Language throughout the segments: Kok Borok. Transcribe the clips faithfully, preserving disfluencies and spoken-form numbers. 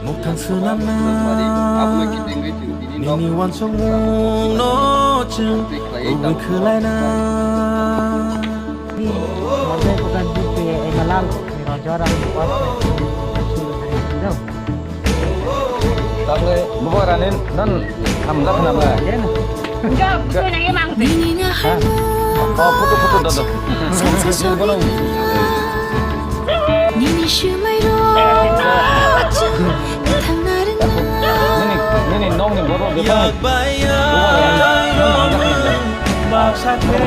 Muktang swnamna nini uansukmungno chwng kubui khwlaina. Tabuk bubagra ni non hamjak khna ba? Enggak, bukan yang emang sih. Ha? Oh, photo, photo, dodo. Nini swmai rok thangna rwna. Nini, nini nokni borok bebak. Bubagra ni non hamjak khna ba? Baksa khe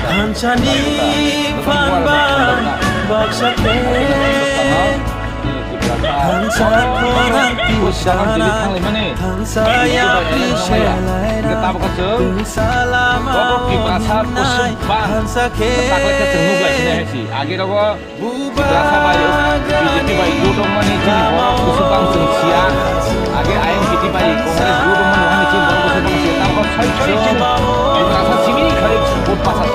thansa ni phan ba baksa khe. Thansa khorang tisana, thansa yapri selaina, thansa lama o hinai, thansa khe. Age rogo Tiprasa bai, B J P bai jotongmani chini borok kusu bang chwng siya. Age I N P T bai Congress jotongmani wngmani chini borok kusu bang siya. Tamo soi soi chini Tiprasa simi khai vote pasa.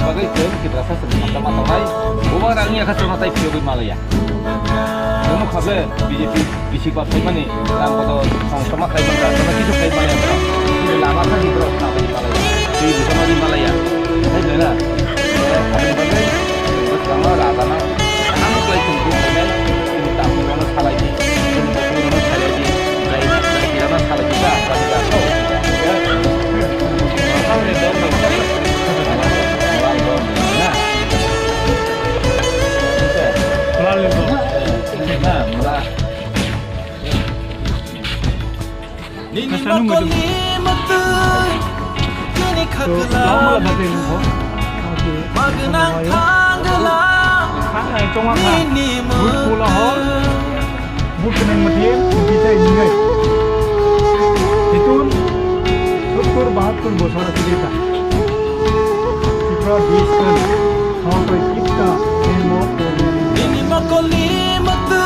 Bagwi chwng Tiprasa chwng mata mata hai bubagra wngya kha chwngno tai phiyogwi malaya. Chwngno khabe B J P bisi ba phaimani ram koto song toma khai bangka, kono kisu khai maya bro. Kisu lama thani bro, lama di malaya. Twi busono di malaya. Hai bela. Aboni bagwi, bwskango rajana. Ano klai chwng buk khainai, chwng takhuk rano salai di, chwng bukhuk rano salai di, jai, jai rano salai di ta, salai di ta. Nini mokol ni mwtwi, nini khaklam ni thwi, magwnang thangla nini mwtwi. Bukhnang mati, bitai ningai. Hitun, sottor bahattor bosor ase ta. Tripura desh kan, hong koi kitta, hemo, nini mokol ni mwtwi,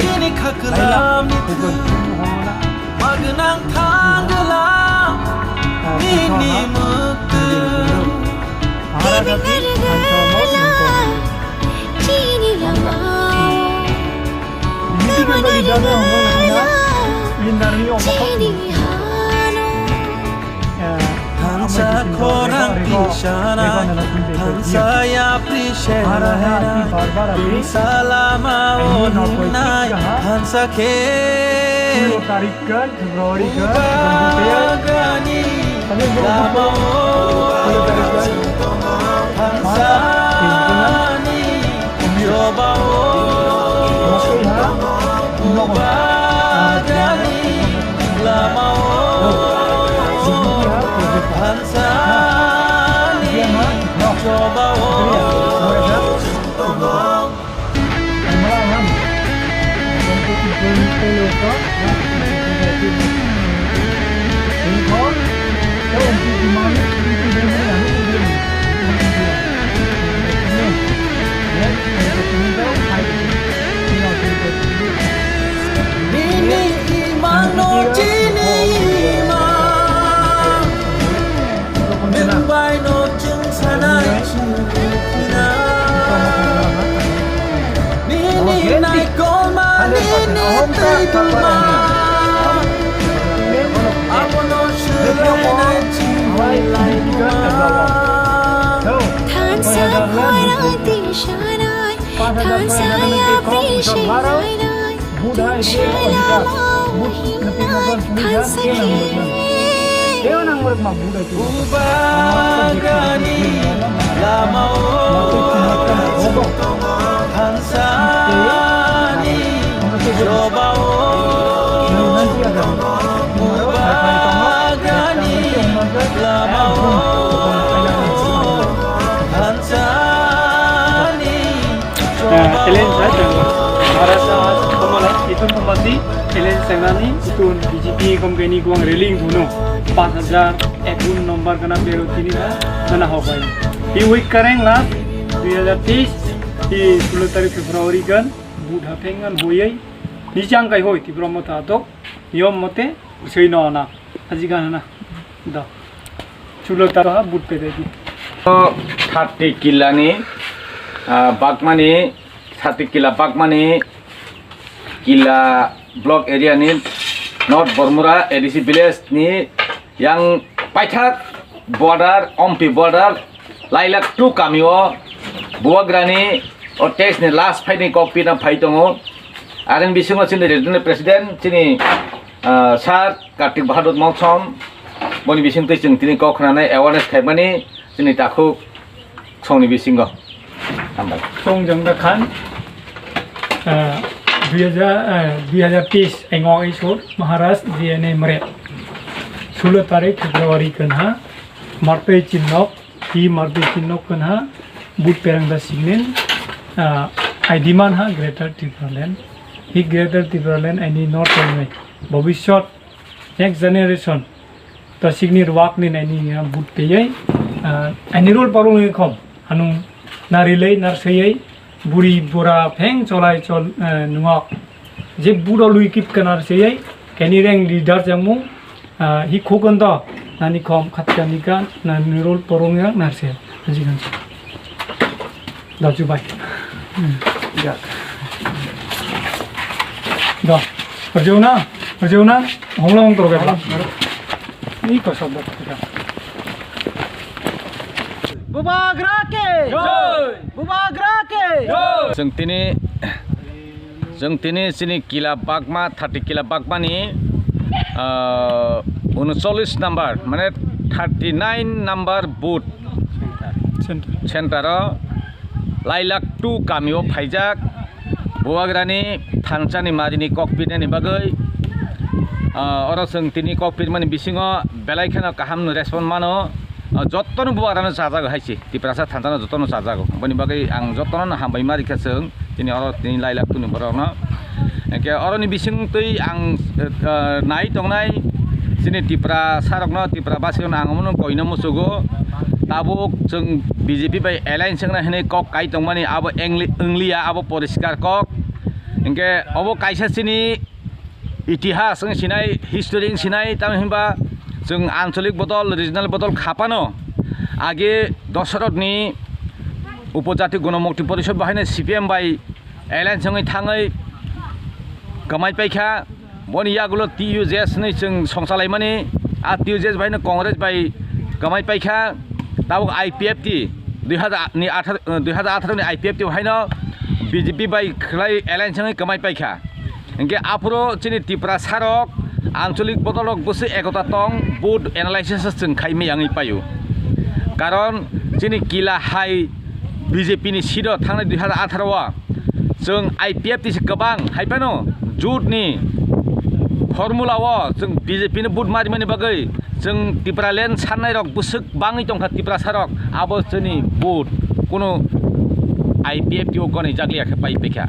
nini khaklam ni thwi. Magwnang thangla nini mwtwi. Chini lama o. Chini hano. Thansa khorang tisana, thansa yapri selaina, thansa lama o hinai, thansa khe. February khe, bubagrani lama o thansa ni choba o bubagrani lama o thansa ni choba o. Nini imang no chini imang. Nwng bai no chwng sanai chwng khwna. Nini naikolma nini twi duma. Abono swlainai chwng lai duma. Thansa khorang tisanai, thansa yapri selainai. Bubagrani lama o thansa ni choba o. Bubagrani lama o thansa ni. Challenge hai chang. Maharashtra Kamala, itum pamasi challenge changnani, itum B J P kom keni guang rally wngthungno, panch hajar ekun number kana pero tini na, nana hobai. Hi week kareng last dui hajar teis, hi sulo tarik February gan, vote hapeng gan hoyai. Nijang kai hoi Tipra Motha atok, niyom mote, usai no na, aji gan na, da. Chulo taro ha, but pe de di. Thirty kila ni, ah, Bagmani, thirty kila Bagmani, kila block area ni North Bormura A D C village ni yang paithak border, Ompi border, Lailak two kami o Bubagrani o test ni last fight ni kok pina phai tongo. Areng bisingo chini regional president chini, ah, sir Kartik Bahadur Mongsom, boni bising twi chwng tini kok khwnanai awareness khaimani chini takhuk songni bisingo. Hambai. Songjang da khan, ah, dui hajar, ah, dui hajar teis engok isur Maharaj G N A Mare. Sulo tarik February kanha, martwi chinnok, hi martwi chinnok kanha, but perang da signin, ah, I demand ha Greater Tipraland. Hi Greater Tipraland aini North East, bobiswt next generation, ta sikni ruak ni naini ya but teyai, ah, ani rol parung ni khom, hanung narilei narseyai, buri bura pheng cholai chol, eh, nungok, je buro lui kip kanar seyai, keni reng leader jamu, ah, hi khokon to, nani khom khatka nika, nani rol parung ya narse, haji gansi. Dachu bai. Hmm. Ya. Da. Rjuna, Rjuna, hongla hong toro gaba. Ni ko sabda kita. Bubagra ke jai. Bubagra ke jai. Chwng tini, chwng tini chini kila Bagma, thirty kila Bagmani, ah, unochollis number, mane thirty nine number booth. Center. Center o Lailak two kami o phaijak, Bubagrani thansani marini kok pirnani bagwi, ah, oro chwng tini kok pirmani bisingo belai kheno kaham no respond mano. Ah, jottono Bubagrano chajago hai se, Tiprasa thansano jottono chajago. Boni bagwi ang jottono hambai ma rikha chwng. Chini oro tini Lailak two ni borokno. Hingke oroni bising twi ang, eh, nai tongnai chini Tipra sarokno, Tipra basirokno ang omono koina muchugo. Tabuk chwng B J P bai alliance wngna hinwi kok kai tongmani abo engli-, wngliya, abo poriskar kok. Hingke obo kaisa chini itihas wng sinai, history wng sinai, tamo hinba chwng ancholik bodol, regional bodol khapano age Dosarotni Upojati Gonomukti Porishod bahaino C P M bai alliance wngwi thangwi kwmai paikha. Boni yagulo T U J S hinwi chwng songchalaimani, a T U J S bahaino Congress bai kwmai paikha. Tabuk I P F T dui hajar ni atharo, dui hajar atharo ni I P F T bahaino B J P bai khlai alliance wngwi kwmai paikha. Hingke aphuru chini Tipra sarok ancholik bodolrok bwswk ekota tong, vote analysis chwng khai miyangwi paio. Karon chini kila hai B J P ni seat o thangnai dui hajar atharo o chwng I P F T se kwbang hai phano jut ni formula o chwng B J P no vote marimani bagwi chwng Tipraland sannairok bwswk bangwi tongkha Tiprasarok, abo chini vote kuno I P F T o goni jakliya khe pai paikha.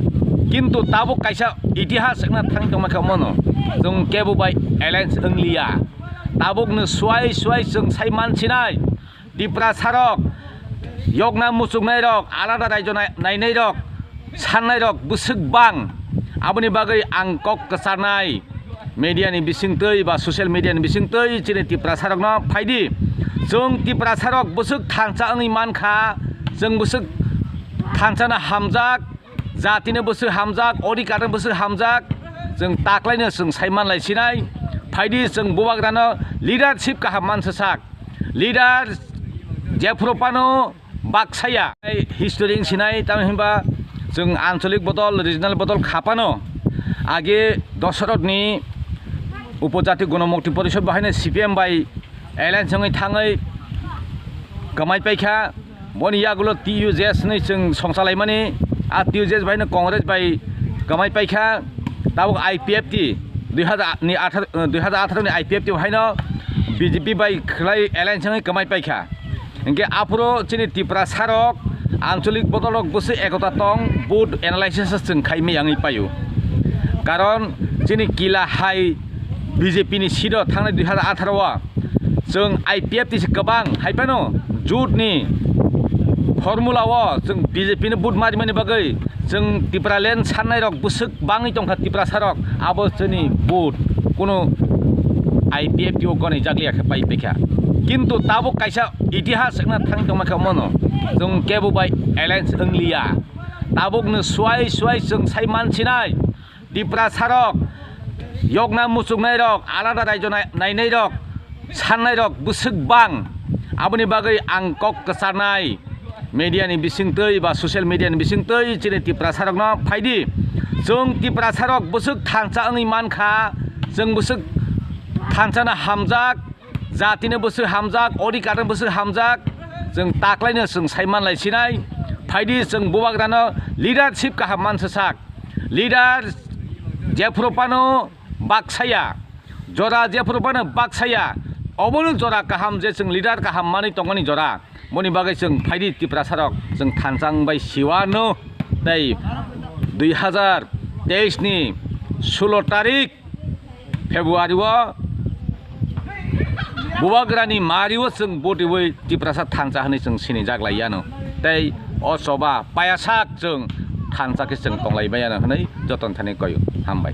Kintu tabuk kaisa itihas wngna thang tongma khe omono chwng kebo bai alliance wngliya. Tabukno suai suai chwng sai mansinai Tiprasarok yokna muchuknairok, alada raijo nai-, nainairok, sannairok bwswk bang. Aboni bagwi ang kok kwcharnai media ni bisingtwi ba social media ni bisingtwi chini Tiprasarokno phaidi. Chwng Tiprasarok bwswk thansa wngwi mankha, chwng bwswk thansano hamjak, jatino bwswk hamjak, odhikarno bwswk hamjak, chwng taklaino chwng sai manlai sinai. Phaidi chwng Bubagrano leadership kaham mansasak. Leader jephuru phano baksaya. History wng sinai, tamo hinba chwng ancholik bodol, regional bodol khapano age Dosarotni Upojati Gonomukti Porishod bahaino C P M bai alliance wngwi thangwi kwmai paikha. Boni yagulo T U J S hinwi chwng songchalaimani, a T U J S baino Congress bai kwmai paikha. Tabuk I P F T dui hajar ni atharo, dui hajar atharo ni I P F T bahaino B J P bai khlai alliance wngwi kwmai paikha. Hingke aphuru chini Tiprasarok ancholik bodolrok bwswk ekota tong, vote analysis chwng khai miyangwi paio. Karon chini kila hai B J P ni seat o thangnai dui hajar atharo o chwng I P F T se kwbang hai phano jut ni formula o chwng B J P no vote marimani bagwi Chwng Tipraland sannai rok bwswk bangwi tongkha Tiprasa rok, abo chini vote kuno I P F T o goni jakliya khe pai paikha. Kintu tabuk kaisa itihas wngna thang tongma khe omono chwng kebo bai alliance wngliya. Tabukno suai suai chwng sai mansinai Tiprasa rok yokna muchuknai rok, alada raijo nai-, nainai rok, sannai rok bwswk bang. Aboni bagwi ang kok kwcharnai media ni bisingtwi ba social media ni bisingtwi chini Tiprasa rokno phaidi. Chwng Tiprasa rok bwswk thansa wngwi mankha, chwng bwswk thansa no hamjak, jati no bwswk hamjak, odhikar no bwswk hamjak, chwng taklaino chwng sai manlai sinai. Phaidi chwng bubagrano leadership kaham mansasak. Leader jephuru phano baksaya, jora jephuru phano baksaya, obono jora kaham je chwng leader kaham manwi tongmani jora. Boni bagwi chwng phaidi Tiprasa rok chwng thansa wngbai siwano tei dui hazar teis ni sulo tarik February o bubagrani mari o chwng vote riwi Tiprasa thansa hwnwi chwng sinijak lai yano. Tei o choba payasak chwng thansa khe chwng tonglai maya no hwnwi jotono thani koyo. Hambai.